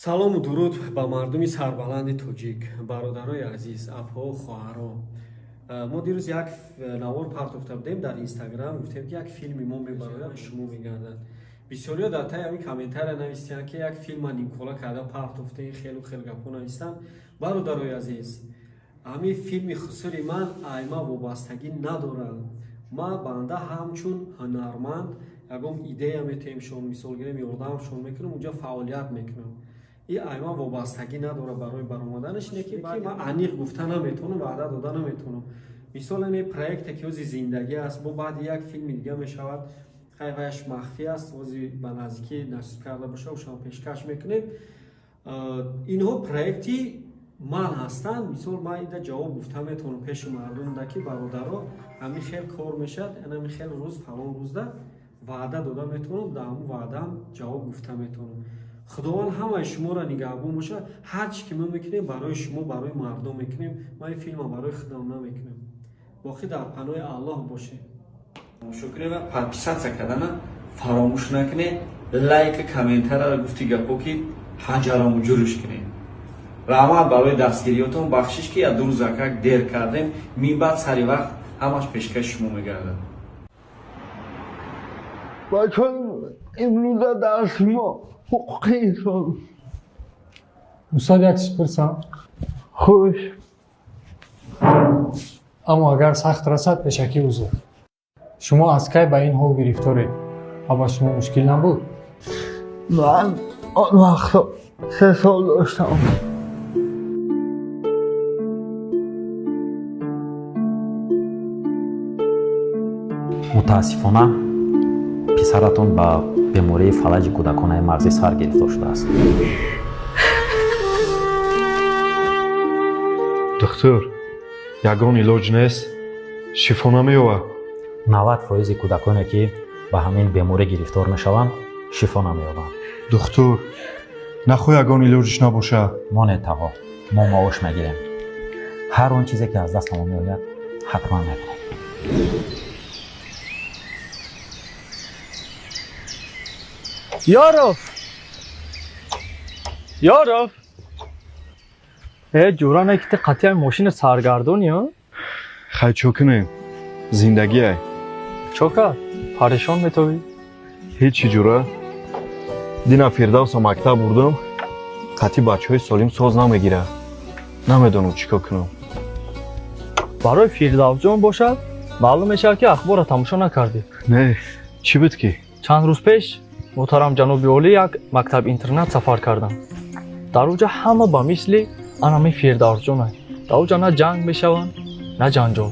Салому дуруд ба мардуми сарбаланди тоҷик, бародарои азиз, апҳо, хоҳаро. Мо дирӯз як навор партофта будем дар Инстаграм, гуфтем, ки як филми мо мебарояд, шумо мегардад. Бисёриҳо дар таи ҳамин комментария навистанд, ки як филма нимкола карда партофтем, хелу хел гапҳо навистанд. Бародарои азиз, ҳамин филми хусури ман айма вобастагӣ надорад. Ма банда ҳамчун ҳунарманд ягон идея метаҳем шон, мисол гирем, ёрдамшон мекунам, унҷа фаъолият мекунам. И айма вобастагӣ надорад барои баромаданаш, не ки ман аниқ гуфта наметавонам, ваъда дода наметавонам. Мисол, ин проекте ки ҳози зиндагӣ аст, бо баъди як филми дига мешавад, хайваяш махфӣ аст, ҳози ба наздикӣ насиб карда боша, ошам пешкаш мекунем. Инҳо проекти ман ҳастанд. Мисол, ман ида ҷавоб гуфта метавонам пеши мардумда, ки бародаро, ҳамин хел кор мешавад, ҳамин хел рӯз, фалон рӯзда ваъда дода метавонам, дар ҳамун ваъдаам ҷавоб гуфта метавонам. Худованд ҳамаи шуморо нигаҳбон бошад. Ҳар чӣ ки мо мекунем, барои шумо, барои мардум мекунем. Ман ин филма барои худам намекунам. Боқӣ дар паноҳи Аллоҳ бошед. Тамошо кунед ва подписаться кардана фаромӯш накунед, лайка, комментарияро, гуфти гапо, ки ҳаҷараму ҷурӯш кунед. Раҳмат барои дастгириётон. Бахшиш, ки як ду рӯзакак дер кардем. Минбаъд сари вақт ҳамаш пешкаши шумо мегардад. Ва чун имрӯза дарси мо ҳуқуқи инсон. Устод, як чиз пурсам? Хуш. Аммо агар сахт расад, пешакӣ узр. Шумо аз кай ба ин ҳол гирифторед ва ба шумо мушкил набуд? Ман он вақто 3 сол доштам. Мутаассифона, писаратон ба бемории фалаҷи кӯдаконаи мағзи сар гирифтор шудааст. Духтур, ягон илоҷ нест? Шифо намеёбад? 90 фоизи кӯдаконе, ки ба ҳамин беморӣ гирифтор мешаванд, шифо намеёбанд. Духтур, нахоҳ ягон илоҷиш набошад? Монед, таҳо, мо маош мегирем. Ҳар он чизе, ки аз дастамон меояд, ҳатман мекунем. Ёров! Ёров! Э, ҷура, не ки ти қатъиян мошина саргардонӣ, а? Хай, чо кунем, зиндагиай. Чо кард? Парешон метовӣ? Ҳечи, ҷура. Дина Фирдавса мактаб бурдам, қатъи бачаҳои солим соз намегирад. Намедонам, чӣ кор кунам. Барои Фирдавсҷон бошад, маълум мешавад, ки ахборро тамошо накардӣ. Не, чӣ буд ки? Чанд рӯз пеш муҳтарам ҷаноби олӣ як мактаб интернат сафар кардам. Дар оҷа ҳама ба мисли анами Фирдавсҷонанд. Дар оҷа на ҷанг мешаванд, на ҷанҷол.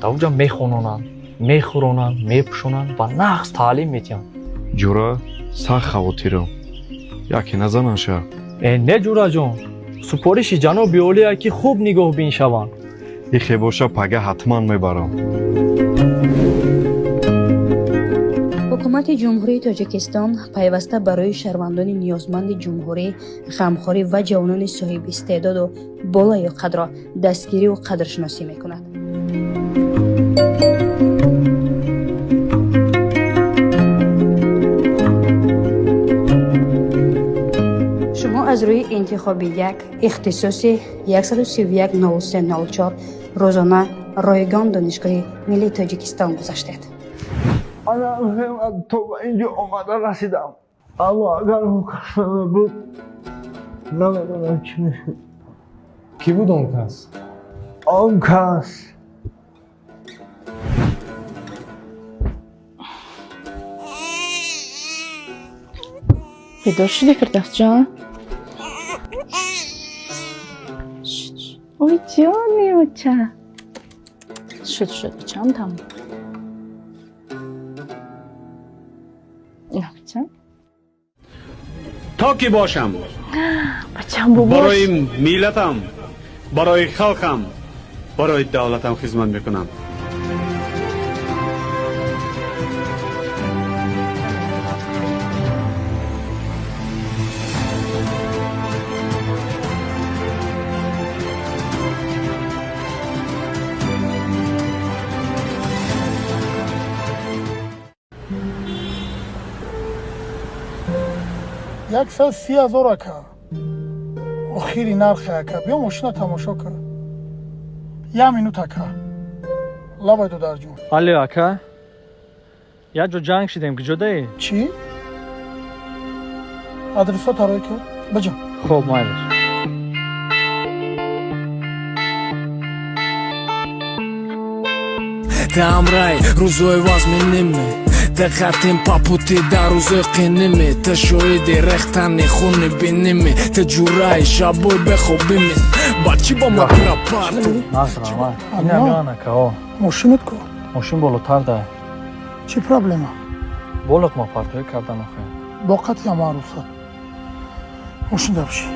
Дар оҷа мехононанд, мехӯронанд, мепӯшонанд ва нағз таълим медиҳанд. Ҷура, сахт хавотирам, яке назананша. Э, не, ҷураҷон, супориши ҷаноби олие, ки хуб нигоҳбин шаванд. Ихе боша, пага ҳатман мебарам. Ҳукумати Ҷумҳурии Тоҷикистон пайваста барои шаҳрвандони ниёзманди ҷумҳурӣ ғамхорӣ ва ҷавонони соҳибистеъдоду болаёқатро дастгириву қадршиносӣ мекунад. Шумо аз рӯи интихоби як ихтисоси 1310304 рӯзона ройгон Донишгоҳи миллии Тоҷикистон гузаштед. Ана то ба инҷо омада расидам, аммо агар он кас намебуд, намедонам, чӣ мешуд. Кӣ буд он кас? Он кас. Бедор шудӣ, Фирдавсҷон? Ой, ҷони оча, шуд, шуд, очам, тамом. Бачам. То ки бошам. Бачам, бобош. Барои миллатам, барои халқам, барои давлатам хизмат мекунам. 130 000, ака. Охири нархе, ака. Биё, мошина тамошо кун. Я минут, ака. Лабай, додарҷон. Алё, ака, як ҷо ҷанг шидем, куҷодаӣ? Чӣ? Адресо тарой ки, биҷа. Хоб, майлиш. Тамрай рӯзои вазминиме, Тақатим папути дар рӯзои қиниме, Та шоҳиди рехтани хуни биниме, Та ҷураи шабои бехобиме. Ба чӣ ба ма тура парту? Мошинат ку? Мошин болотар да. Чӣ проблема? Болоқ ма партоӣ кардан охе. Бо қатъи маърусат. Мошин дабши.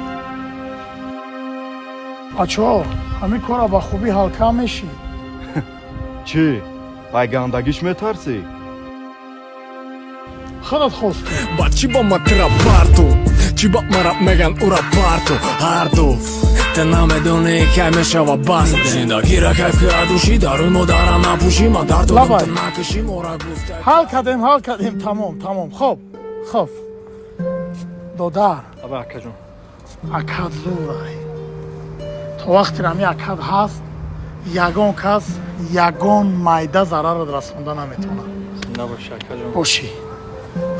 Бачаҳо, ҳамин кора ба хубӣ ҳал кам мешӣ. Чӣ, ай гандагиш метарсӣ? Худат хостӣ. Ба чӣ ба ма тура парту? Чӣ ба мара меган ура парту? Ҳарду Та намедонӣ, кай мешава бас. Зиндагира кайф ки адушӣ, дар рӯи модара напӯшӣ. Ман дард додам, ту накушӣ. Мора гуфта. Ҳал кардем, ҳал кардем, тамом, тамом. Хоб, хоб, додар. Аба, акаҷон. Акад зурай. То вақте рами акад ҳаст, ягон кас ягон майда зарарат расонда наметавонад. Набоши, акаҷон. Бошӣ,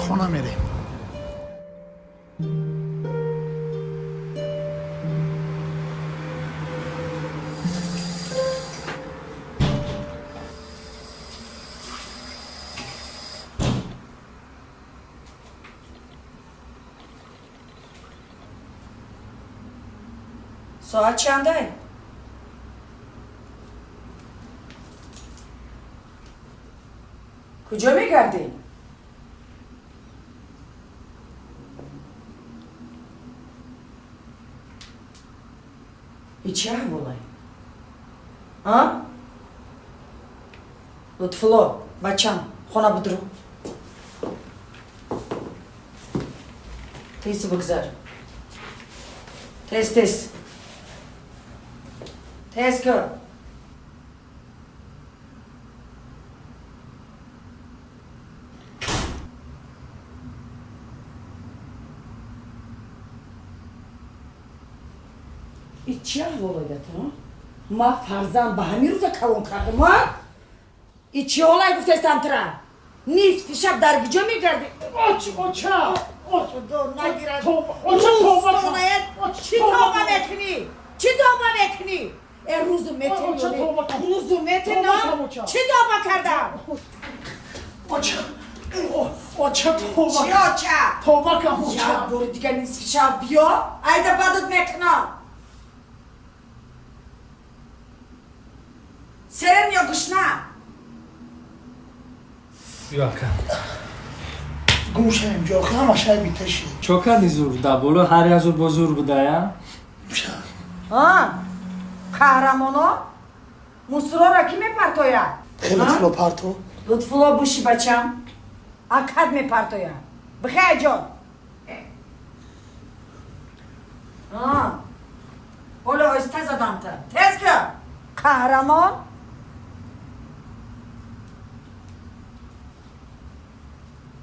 хона мерем. Соат чандай? Куҷо мегардӣ? И чӣ аҳволай? А? Лутфулло, бачам, хона будуру. Тез бигзар. Тез, тез. Тез кун. И чӣ аҳволай ту? Ма фарзанд ба ҳамин рӯза калон кардам, а? И чӣ ҳолай гуфтестам тура? Нисфи шаб дар куҷо мегардӣ? Оч, оча! Худо нагирад. Оча, тавба. Чӣ тавба мекунӣ? Чӣ тавба мекунӣ? Э, рӯзу метен, рӯзу метен, чӣ тавба кардам? Оча, оча, тавба. Чӣ оча? Тавба кам, оча. Як бори дига нисфи шаб биё, айда бадат мекунам. Серем ё гушна? Биё, ака. Гум шавем ҷо, ҳама шай биташи. Чо кардӣ зур? Дар боло ҳар як зур бо зур будая? А? Қаҳрамоно? Мусурора кӣ мепартояд? Хеле Лутфулло парто. Лутфулло, буши, бачам. Акад мепартояд. Бихай, ҷон. А? Ҳоло оҳиста задам та. Тез кун. Қаҳрамон?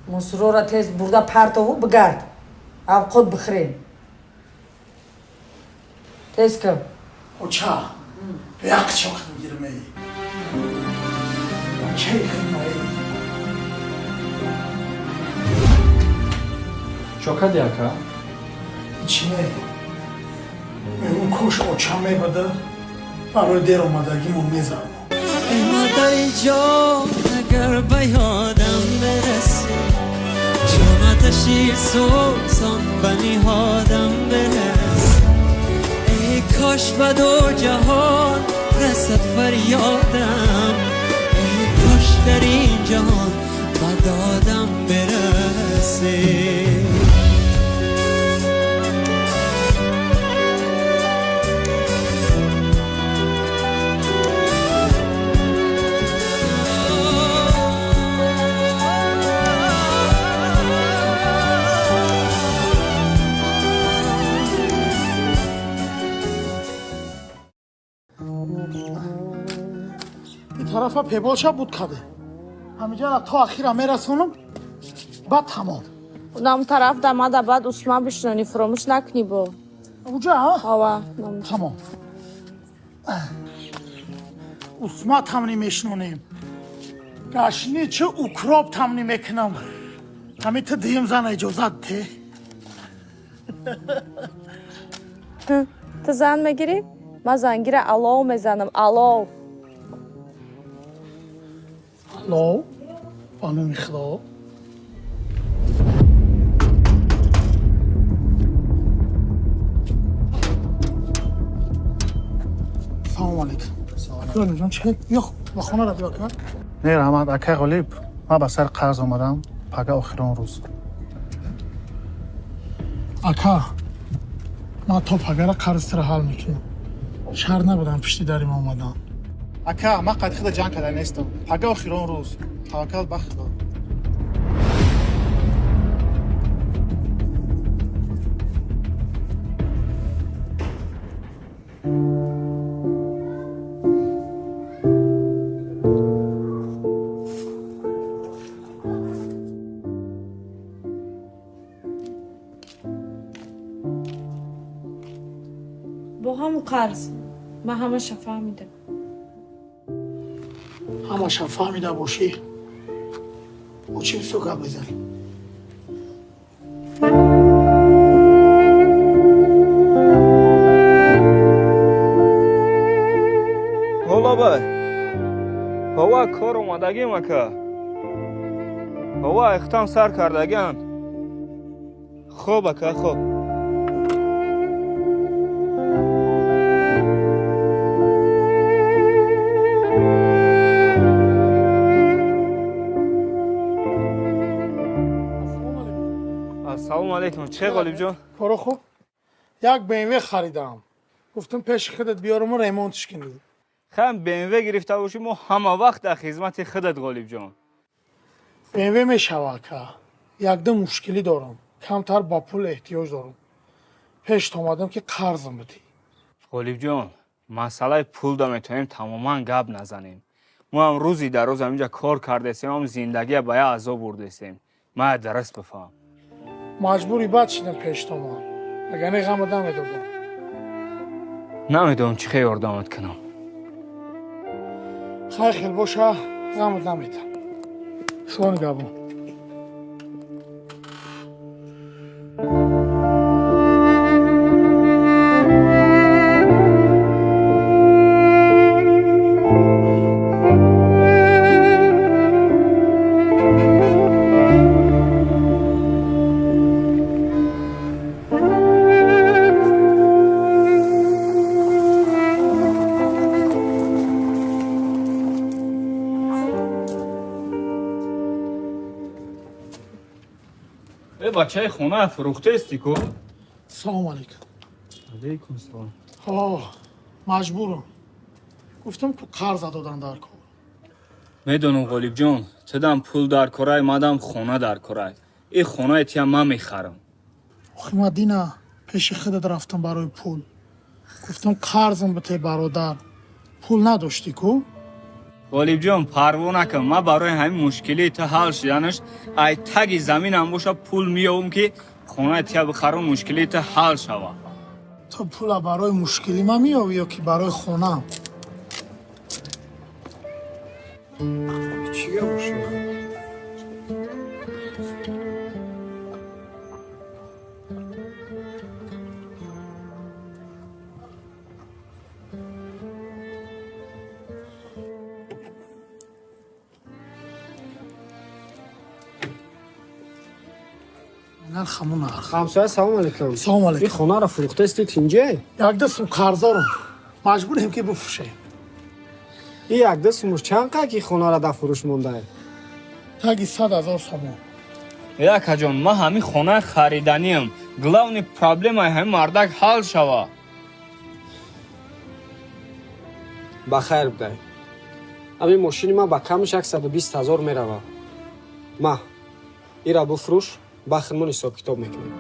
Мусурора тез бурда партову бигард. Авқот бихӯрем. Тез кун. Оча, як чоқ мегирмей. Чай химай. Чо кардӣ, ака? Чӣ не? Мегум, кош оча мебада, барои дер омадагимон мезанам. Эй модари ҷон, агар ба ёдам бирасӣ, чун оташи сӯзон ба ниҳодам бирасӣ. Эй кош ба ду ҷаҳон расад фарёдам, эй кош дар ин ҷаҳон ба додам бирасӣ. Тарафа пеболша буд каде. Ҳамиҷара то ахира мерасонам, баъд тамом. Унам тараф дамада, баъд усма бишнони, фуромӯш накунӣ бо. Уҷа? Ҳава. Тамом. Усма тамни мешинонем. Гашни чӣ укроп тамни мекунам. Ҳами ту дуюм зан иҷозат те. Ту зан мегирӣ? Ман зангира алов мезанам, алов. Алов? Ба номи Худо. Салом алейкум. Акром ҷон, чӣ? Ёх, ба хона ра биё ка. Не, раҳмат, акай Ғолиб, ман ба сари қарз омадам, пага охирон рӯз. Ака, ман то пагара қарзи туро ҳал мекунам. Шар набудам пишти дари ма омадан. Ака, ман қайди худа ҷанг карда нестам. Пага охирон рӯз. Таваккал ба Худо. Бо ҳамун қарз ман ҳамаша фаҳмидам. Ҳамаша фаҳмида бошӣ, бо чӣ бисёр гап мезанӣ? Ҳолабай, ҳова кор омадагим ака. Ҳова ихтам сар кардагианд. Хоб ака, хоб. Ассалому алейкум. Чӣ Ғолибҷон? Коро хуб? Як БМВ харидам. Гуфтам пеши худат биёруму ремонтш кунӣ. Хам БМВ гирифта бошӣ, мо ҳама вақт дар хизмати худат, Ғолибҷон. БМВ мешава, ака. Якду мушкилӣ дорам. Камтар ба пул эҳтиёҷ дорам. Пешт омадам ки қарзам бидӣ. Ғолибҷон, масъалаи пул да метавонем тамоман гап назанем. Мо ҳам рӯзи дар рӯз ҳаминҷа кор кардесем, ҳам зиндагия ба як азоб бурдесем. Ман дарст бифаҳм. Маҷбури бад шидам пештоман. Агар не ғама намедодам. Намедонам чӣ хел ёрдамат кунам. Хай хел боша, ғамат наметам. Худо нигаҳбон. Бачаи хона фурӯхтаисти ку? Салом алейкум. Алейкум салом. Ҳо, маҷбурам. Гуфтам ку қарза додан дар кор. Медонам Ғолибҷон, тудам пул дар корай, мадам хона дар корай. Ин хонаи тиям ман мехарам. Охи Мадина, пеши худат рафтам барои пул. Гуфтам қарзам бите бародар. Пул надоштӣ ку? Ғолибҷон, парво накун. Ман барои ҳамин мушкилии ту ҳал шуданаш ай таги заминам боша пул меёбам ки хонаи тия бихарам, мушкилии ту ҳал шава. Ту пула барои мушкилӣ ман меёбӣ ё ки барои хонаам? Чӣ гап боша? Ҳамсоя, салом алейкум. Салом алейкум. Ин хонаро фурӯхтаистед инҷа? Якда сум қарздорам. Маҷбурем ки бифурӯшем. Ин якда сумуш чанд қад ки хонаро дар фурӯш мондаед? Таги 100 000 сомон. Якаҷон, ман ҳамин хона хариданиям. Главни проблемаи ҳамин мардак ҳал шава. Ба хайр будай. Ҳамин мошини ман ба камаш 120 000 мерава. Ма, ира бифурӯш, ба хидмон ҳисоб-китоб мекунем.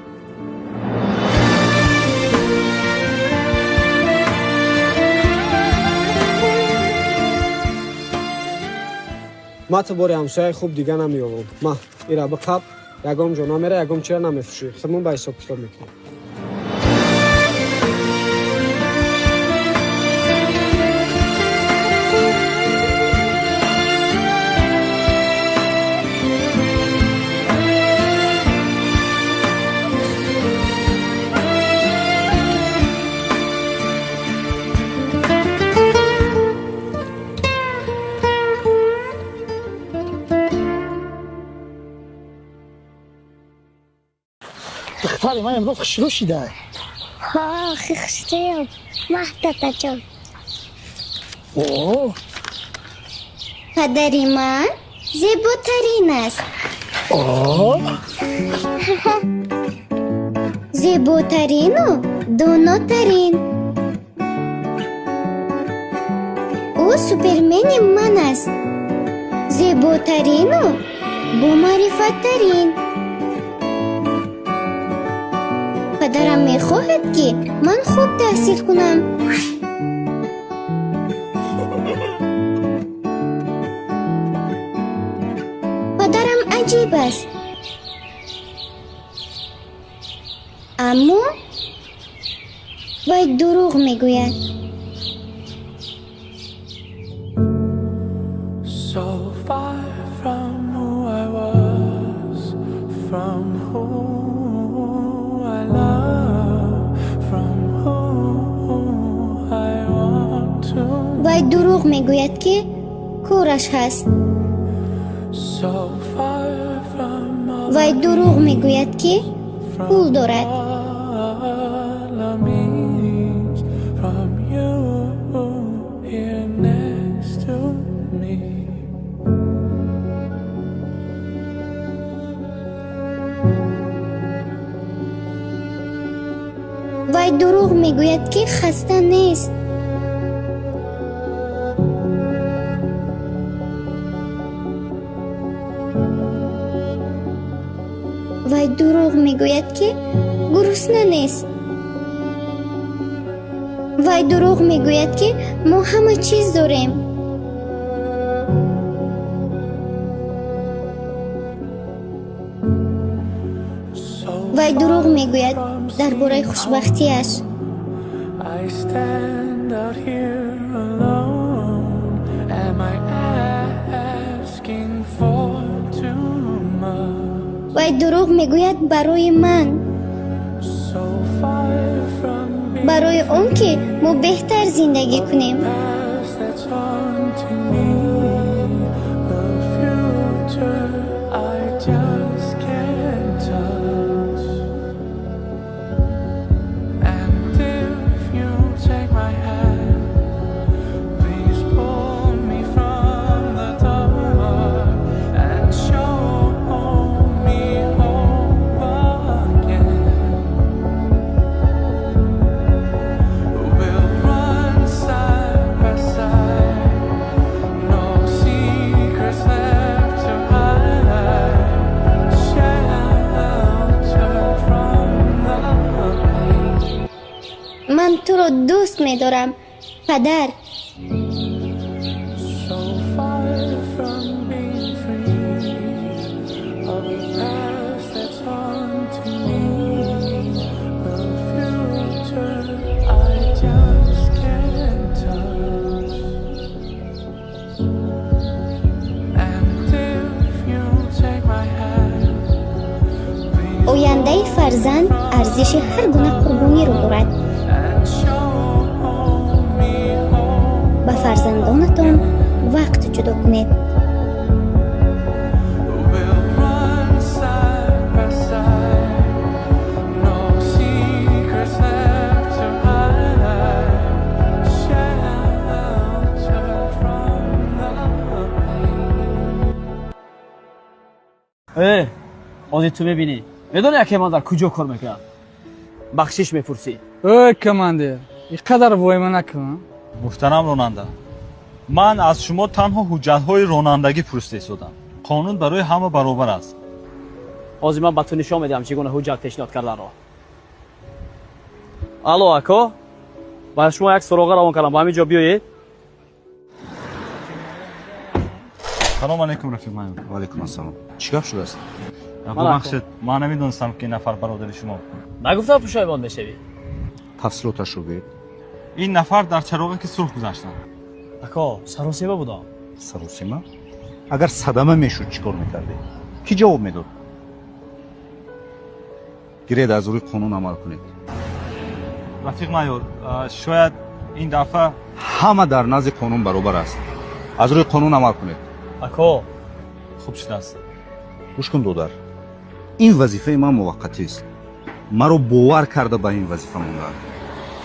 Ма ту бори ҳамсояи хуб дига намеёвам. Ма, ира биқаб, ягон ҷо намера, ягон чира намефурӯшӣ. Хидмон ба ҳисоб-китоб мекунем. Падари ман имрӯз хушрӯ шида. Ҳа, хушрӯям. Маҳ дадаҷон. О, Падари ман зеботарин аст. О, Зеботарину донотарин. Ӯ супермени ман аст. Зеботарину бомаърифаттарин. Падарам мехоҳад, ки ман хуб таҳсил кунам. Падарам аҷиб аст. Аммо вай дурӯғ мегӯяд. So far from who I was, from who I love, from who I want to. Вай дурӯғ мегӯяд, ки кораш ҳаст. So far from all Вай дурӯғ мегӯяд, ки пул дорад. all of means, from you here next to me. Вай дурӯғ мегӯяд, ки хаста нест. Вай дурӯғ мегӯяд, ки гурусна нест. Вай дурӯғ мегӯяд, ки мо ҳама чиз дорем. Вай дурӯғ мегӯяд дар бораи хушбахтиаш. I stand out here alone. Am I asking for too much? Вай дурӯғ мегӯяд барои ман, So far from being барои он ки мо беҳтар зиндагӣ кунем. past that's haunting me. The future I just can't touch. And if you take my hand, please pull me from the dark and show me hope again. We'll run side by side, no secrets left to hide. Shelter from the pain. Ман туро дӯст медорам, падар. So far from being free of the past that's haunting me. The future I just can't touch. And if you take my hand, please Ояндаи фарзанд арзиши ҳар гуна қурбониро дорад. and show me hope. Ба фарзандонатон вақт ҷудо кунед. We'll run side by side, no secrets left to hide. Shelter from the pain. Э, ҳозир ту мебинӣ. Медонӣ, яке ман дар куҷо кор мекунам? Бахшиш мепурсӣ. Ой, командир, ин қадар войма накун. Муҳтарам ронанда, ман аз шумо танҳо ҳуҷҷатҳои ронандагӣ пурсида истодам. Қонун барои ҳама баробар аст. Ҳозир ман ба ту нишон медиҳам, чӣ гуна ҳуҷҷат пешниҳод карданро. Алло, ако, ба шумо як суроға равон кардам, ба ҳамин ҷо биёед. Салом алейкум, рафиқ майор. Ва алейкум ассалом. Чӣ гап шудааст? Бубахшед, ман намедонистам, ки ин нафар бародари шумо. Нагуфтам, пушаймон мешавӣ. Тафсилоташро гӯед. Ин нафар дар чароғе ки сурх гузаштанд. Ако, саросема будам. Саросема? Агар садама мешуд, чӣ кор мекардед? Кӣ ҷавоб медод? Гиред, аз рӯи қонун амал кунед. Рафиқ майор, шояд ин дафъа. Ҳама дар назди қонун баробар аст. Аз рӯи қонун амал кунед. Ако. Хуб шудааст. Гӯш кун, додар, ин вазифаи ман муваққатист. Маро бовар карда ба ин вазифа мондаанд.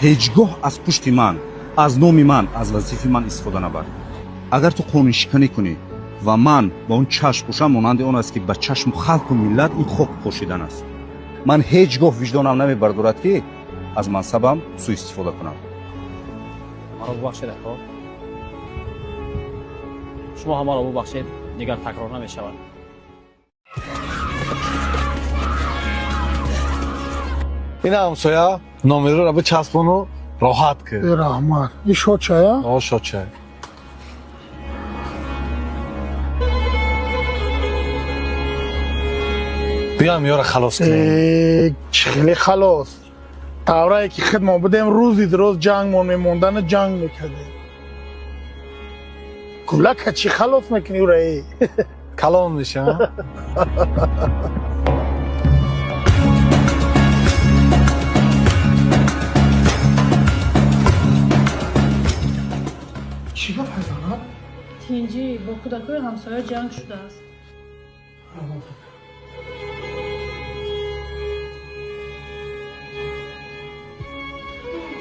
Ҳеҷ гоҳ аз пушти ман, аз номи ман, аз вазифаи ман истифода набар. Агар ту қонуншиканӣ кунӣ ва ман ба он чашм пӯшам, монанди он аст, ки ба чашму халқу миллат ин хок пошидан аст. Ман ҳеҷ гоҳ виҷдонам намебардорад, ки аз мансабам суистифода кунам. Маро бубахшед, ако. Шумо ҳамаро бубахшед, дигар такрор намешавад. Ин ҳамсоя номерро бичаспону роҳат кӣ. Э, раҳмат. И шотчая? О, шотчай. Биям ёра халос кунем. Э, чӣ хеле халос? Таврае ки худмон будем, рӯзи дуроз ҷангмон мемондана ҷанг мекардем. Кулака чӣ халос мекунӣ ура? Э? Калон меша. Чӣ гап ҳайзанат? Тинҷӣ, бо кӯдакҳои ҳамсоя ҷанг шудааст.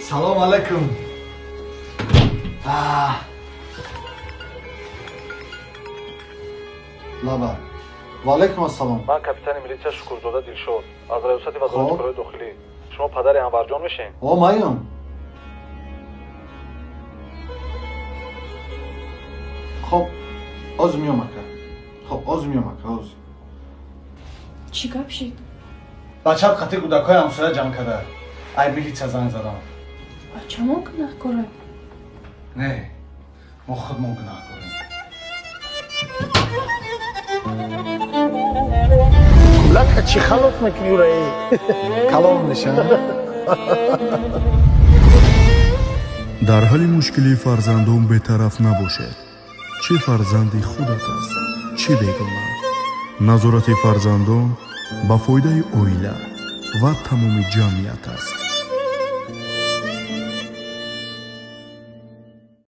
Салом алайкум. Лаба. Ва алайкум ассалом. Ман капитани милитсия Шукурзода Дилшод аз раёсати вазорати корҳои дохилӣ. Шумо падари Анварҷон мешед? О, маям. Хоб, оз меом, ака. Хоб, оз меом, ака, оз. Чӣ гап шид? Бачат қати кӯдакҳои ҳамсоя ҷанг карда. Ай милитсия занг задам. Бачамон гунаҳкоранд? Не, мо худмон гунаҳкорем. Кулака чӣ халос мекунӣ ура? Э? Калон меша. Дар ҳалли мушкилии фарзандон бетараф набошед. Чӣ фарзанди худат аст, чӣ бегона. Назорати фарзандон ба фоидаи оила ва тамоми ҷамъият аст.